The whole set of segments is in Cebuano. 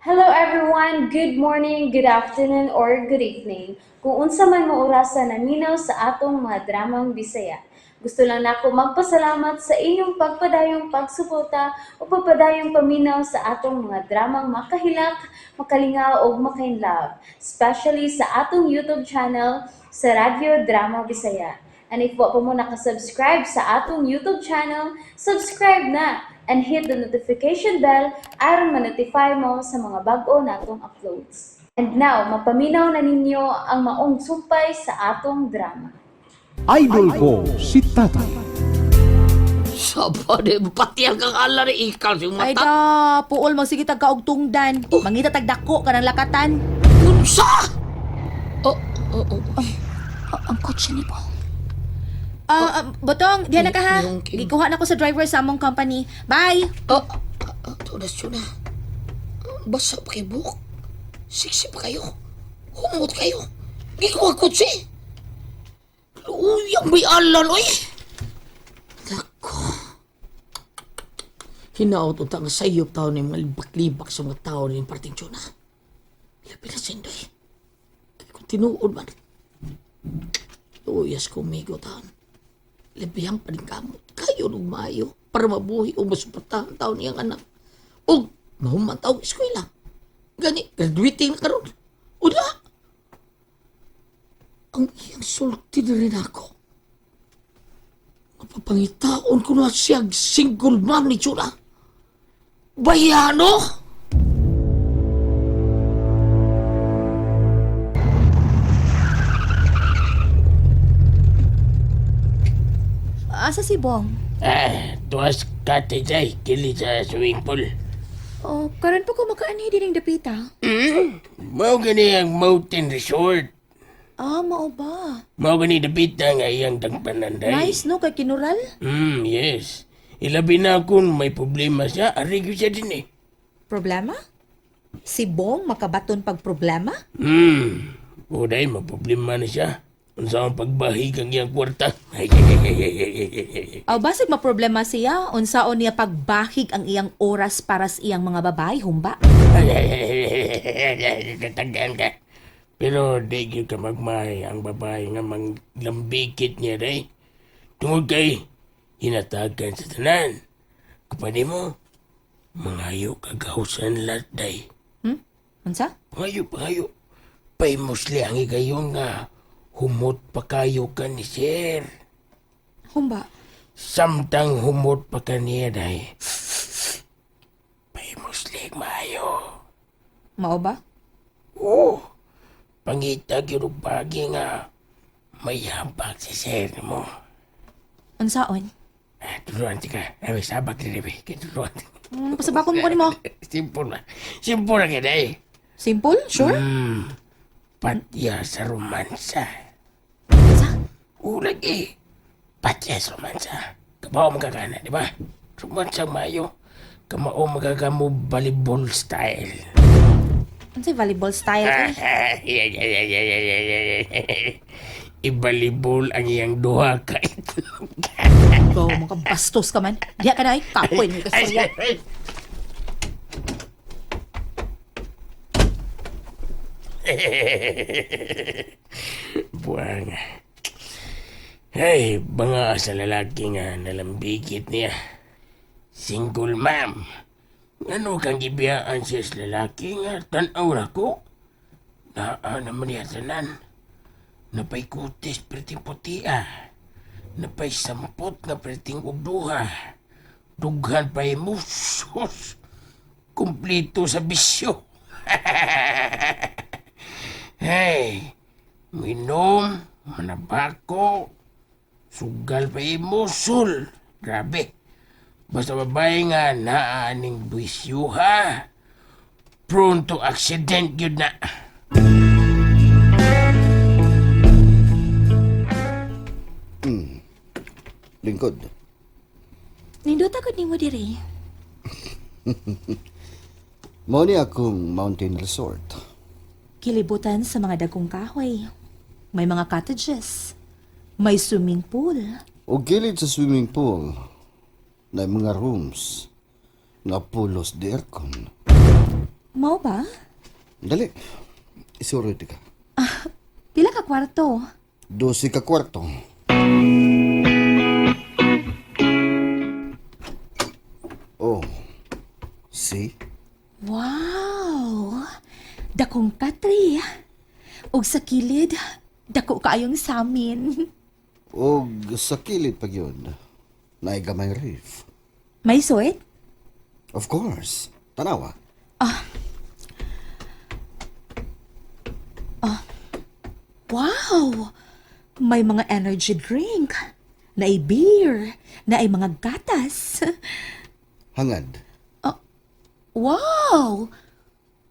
Hello everyone! Good morning, good afternoon, or good evening. Kung unsa man mo orasa naminaw sa atong mga dramang Bisaya. Gusto lang nako magpasalamat sa inyong pagpadayong pagsuporta o pagpadayong paminaw sa atong mga dramang makahilak, makalingaw ug makainlove, especially sa atong YouTube channel sa Radyo Drama Bisaya. And if wa pa mo nakasubscribe sa atong YouTube channel, subscribe na and hit the notification bell aron ma-notify mo sa mga bag-o natong uploads. And now, mapaminaw na ninyo ang maong sumpay sa atong drama. Idol ko si Tatay. Saba di, pati ang kang ala ni ikal sa Ay mata. da, puol magsige tag kaog tungdan. Mangita tag dako kanang lakatan. Unsa? Oh, oh, oh. Ang kotse ni Bong. Ah, Botong, diyan na ka ha. Yung king. Gikuha na ko sa driver sa among company. Bye. Oh, oh, tunas yun na. Basa pa kayo buhok. Siksi pa kayo. Humot kayo. Gikuha kotse. Luyang may alan, oy. Nako. Hinaot unta nga sayop tao ni mga libak-libak sa mga tao ni parting tuna. Labi na sindoy. Kaya kung tinuod man. Luyas ko migo taon. Labihang paningkamot. Kayo nung maayo para mabuhi o masuportahan taon niyang anak. O mahuman taong eskwela. Gani, graduating na karon. Wala. Ang iyang sulti na rin ako. Mapapangitaon ko na siya single mom ni Chula. Bayano! Asa si Bong? Ah, tuwas cottage ay, kili sa swimming pool. Oh, karon pa ko makaanhi dining dapita. Mao gani ang mountain resort. Ah, mao ba? Mao gani dapita nga iyang dagpanan day. Nice no kay kinural. Yes. Ilabi na kung may problema siya, ari gyud siya din eh. Problema? Si Bong makabaton pag problema? O day, maproblema na siya. Unsa ang pagbahig ang iyang kwarta. Aw basig maproblema siya unsaon niya pagbahig ang iyang oras para sa iyang mga babae humba. Katagan ka. Pero di gyud ka magmay ang babae nga manglambikit niya day. Tungod kay hinatagan sa tanan. Kapani mo, mangayo kagahusan lahat day. Unsa? Pangayo, pangayo. Paimusli ang higayon nga humot pa kayo ka ni sir. Humba. Samtang humot pa ka niya day. Paimusli maayo. Mao ba? Oo. Pangita gyud og bagi nga may habag si sir mo. Unsaon? Ah, turuan ti ka. Ay, sabag diri be. Kituruan. Pasabakon mo kanimo. Simple na. Simple na kay day. Simple? Sure? Patya sa romansa. Unsa? Oo lagi. Patya sa romansa. Kabaw magkakana, di ba? Romansa mayo. Kamao magkakamo volleyball style. Unsay volleyball style eh? Ibalibol ang iyang duha ka itlog. Go, mga bastos ka man. Diha ka na ay. Kapoy ni kastorya. Buang. Hey, banga sa lalaki nga nalambigit niya. Single ma'am. Ano kang gibiyaan siya sa lalaki nga tanaw ra ko? Naa naman niya tanan. Napay kutis perting puti ah. Napay sampot nga perting ugduha. Dughan pa sus. Kumplito sa bisyo. Hey, minom, manabako, sugal pa imusul. Grabe. Basta babae nga naaning bisyo ha. Prone to accident yun na. Lingkod. Nindota gud nimo diri. Mao ni akong mountain resort. Kilibutan sa mga dagkong kahoy. May mga cottages. May swimming pool. O gilid sa swimming pool na mga rooms nga pulos di aircon. Mao ba? Dali. Isurod ka. Pila ka kwarto? 12 ka kwarto. Oh. See? Wow! Dakong katri. Ug sa kilid, dako kaayong samin. Og sa kilid pag yun, naay gamay reef. May suwet? Of course. Tanawa. Wow! May mga energy drink, naay beer, naay mga gatas. Hangad. Wow!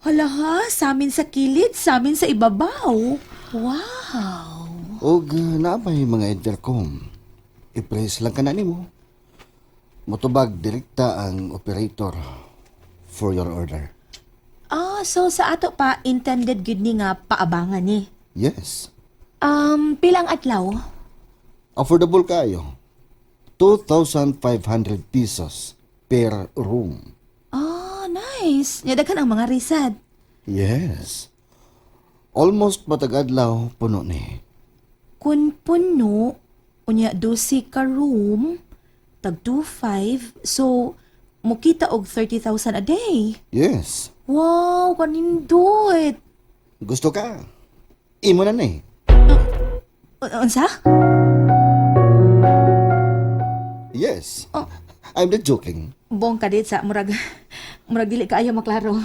Hala ha, samin sa kilid, samin sa ibabaw. Wow! Og naa may mga intercom. I-press lang ka na nimo. Motubag direkta ang operator for your order. Ah, so sa ato pa, intended gud ni nga paabangan ni. Yes. Pilang adlaw? Affordable kayo. 2,500 pesos per room. Ah, nice. Nya daghan ang mga risad. Yes. Almost matag adlaw puno ni. Kun puno, unya 12 ka room, tag 2.5, so mukita og 30,000 a day. Yes. Wow, kanindot. Gusto ka? Imo na ni. Unsa? Yes. I'm not joking. Bong kadit sa murag murag dili kaayo maklaro.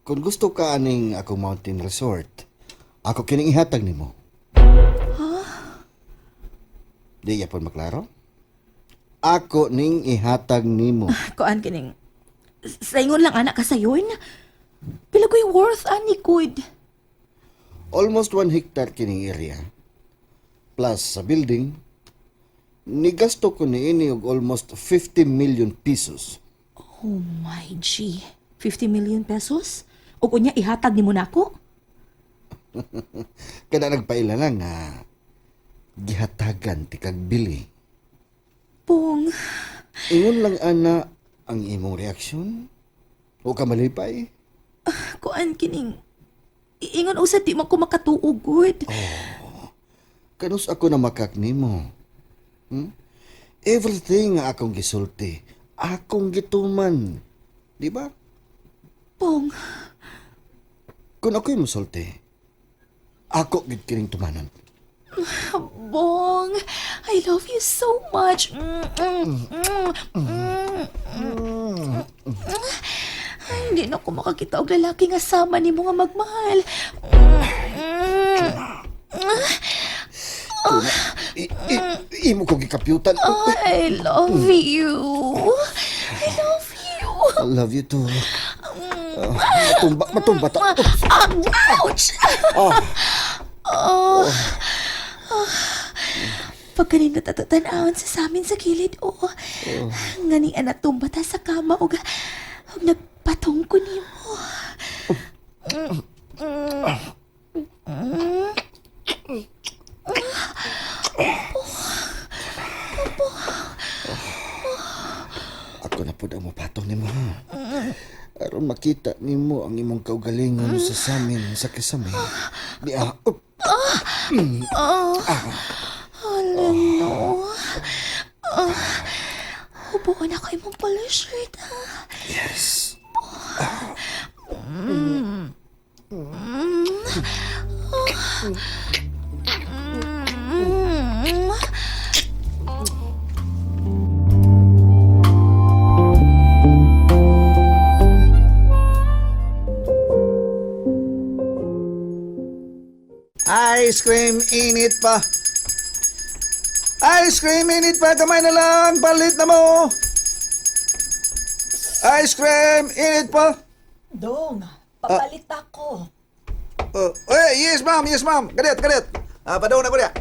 Kung gusto ka aning akong mountain resort, ako kining ihatag nimo. Di yapon maklaro? Ako ning ihatag nimo. Kuan kining saingon lang anak ka sayon. Pila ko'y worth ani kud. Almost 1 hectare kining area. Plus sa building, nigasto ko niini og almost 50 million pesos. Oh my G. 50 million pesos? Ug unya ihatag nimo nako? Kada nagpaila lang nga gihatagan ti kag bili. Pong, Ingon lang ana ang imong reaksyon. O ka malipay? Kuan kining iingon usa di man ko makatuo gud. Kanus ako na makak nimo. Everything nga akong gisulti, akong gituman. Di ba? Pong, Kung ako'y musulti, ako gid kining tumanan. Bong, I love you so much. Mm, mm. Ay, hindi na ako makakita og lalaki nga sama nimo nga magmahal. Imo ko gikapyutan. I love you. I love you. I love you too. Ah, matumba, matumba ta. Ah, ouch! Ah, Oh. Pag kanina tatatanawon sa samin sa kilid, oo. Ngani anatumba ta sa kama og og nagpatong ko nimo. Ako na pud ang mapatong nimo ha. Aron makita nimo ang imong kaugalingon sa samin sa kisame. Di ah. Up. Hala no. Ah, hubuon ako imong polo shirt, ha. Yes. Ice cream, init pa. Ice cream, init pa. Kamay na lang. Palit na mo. Ice cream, init pa. Dong, papalit ako. Eh, yes, ma'am. Yes, ma'am. Kadiyot, kadiyot. Ah, padayon ako diya.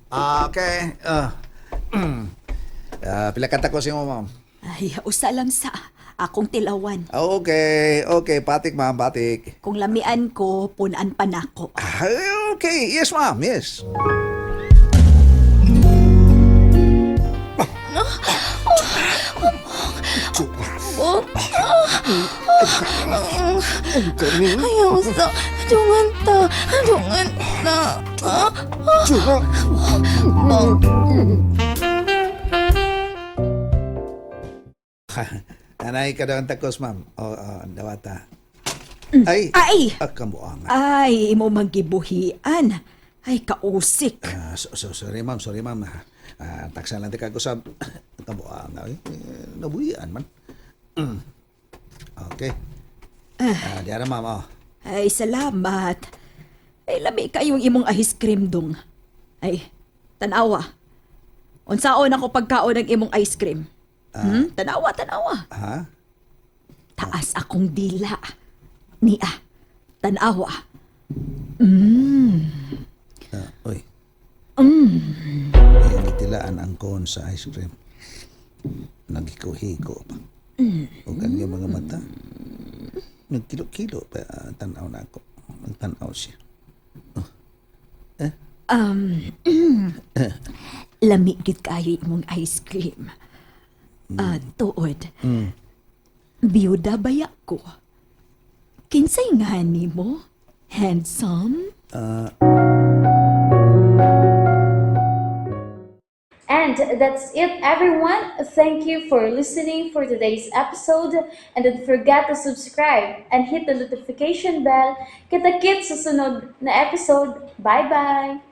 Ah, okay. Ah. Ah, pila ka ko si mo, ma'am. Ay, usa lang sa akong tilawan. Ah, okay, okay. Patik, ma'am, patik. Kung lamian ko, punan pa nako. Ah, okay. Yes, ma'am. Yes. Oh, Kani. Ayaw sa, dungan ta, dungan ta. Ah, Tsura. Anay ka daw ang takos, ma'am. O, oh, dawata. Ay! Ay! Ah, kamuang. Ay, imo manggibuhian. Ay, kausik. Ah, so, sorry, ma'am. Sorry, ma'am. Ah, taksa lang tika ko sa kamuang. Ay, eh, nabuhian man. Okay. Ah, diara, ma'am. Oh. Ay, salamat. Ay, lami kayong imong ice cream dong. Ay, tanawa. Unsaon ako pagkaon ng imong ice cream? Tanawa, tanawa. Ha? Taas akong dila. Nia, tanawa. Ah, uy. Mm. Gitilaan ang cone sa ice cream. Naghiko-hiko pa. Ug ang iyang mga mata. Nagkilo-kilo pa ah, tanaw na ako. Nagtanaw siya. Lami gid kayo imong ice cream. Ah, tuod. Biyuda baya ko. Kinsay nga nimo? Handsome? And that's it, everyone. Thank you for listening for today's episode. And don't forget to subscribe and hit the notification bell. Kita-kits sa sunod na episode. Bye-bye!